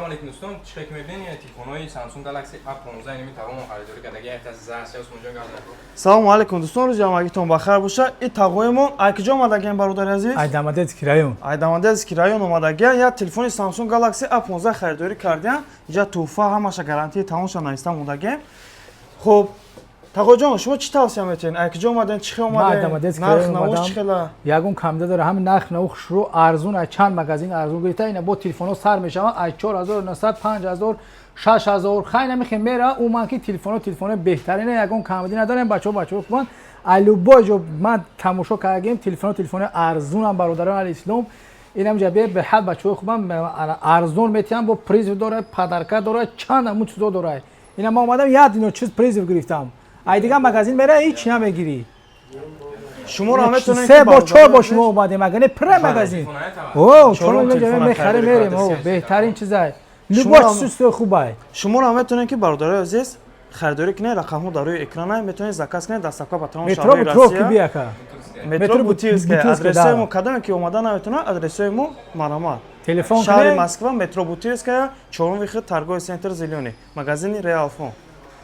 Алейкум, дӯстон. Чӣ ки мебинед, телефонҳои Samsung Galaxy A15 инами тавомо харидорӣ кардаги, якта зарси Осмонҷон гап. Салому алейкум, дӯстон, рӯзи ҳамагитон бахайр боша. И тағоимон ай куҷо омадагиан, бародари азиз? Ай Домодедовский район. Ай Домодедовский район омадагиан, як телефони Samsung Galaxy A15 харидорӣ кардиан. Инҷа тӯҳфа, ҳамаша гарантии тамомша нависта мондагием. Хуб, тағоҷон, шумо чӣ тавсия метиҳед? Ай куҷо омаден, чӣ хел омаден, нарх навош чӣ хела? Ягон камида дора, ҳамин нарх наво хушрӯ, арзун, ай чанд магазин арзун гирифта. Ина бо телефонҳо сар мешаванд ай 4900, 5000, 6000. Хай, намихе мера уман ки телефонҳо телефонҳои беҳтарина, ягон камиди надорем. Бачаҳо, бачаҳо хубанд. Ай любой ҷо ман тамошо кардагим, телефонҳо телефонҳои арзунам. Бародарон ал ислом, инам ҷа беҳад бачаҳои хубам, арзон метиҳам. Бо призыв дора, подарка дора, чанд амун чизо дора. Ина ман омадам, як дино чиз призыв гирифтам. Ай дигар магазин мера, ҳеч намегирӣ. Шуморо метавонед. Се бор, чор бор шумо омадем, агар не пура магазин о чор мехарем, мерем. Беҳтарин чизай, любой чиз хубай. Шуморо метавонед ки, бародарои азиз, харидорӣ кунед. Рақамҳо дар рӯи экрана, метавонед заказ кунед, доставка ба тамоми шаҳрҳои Россия. Метро Бутирская адресои мо. Кадоме ки омада наметавонад, адресои мо марҳамат. Телефон. Шаҳри Москва, метро Бутирская, чорум выход, торговый центр «Зелёный», магазини Реалфон.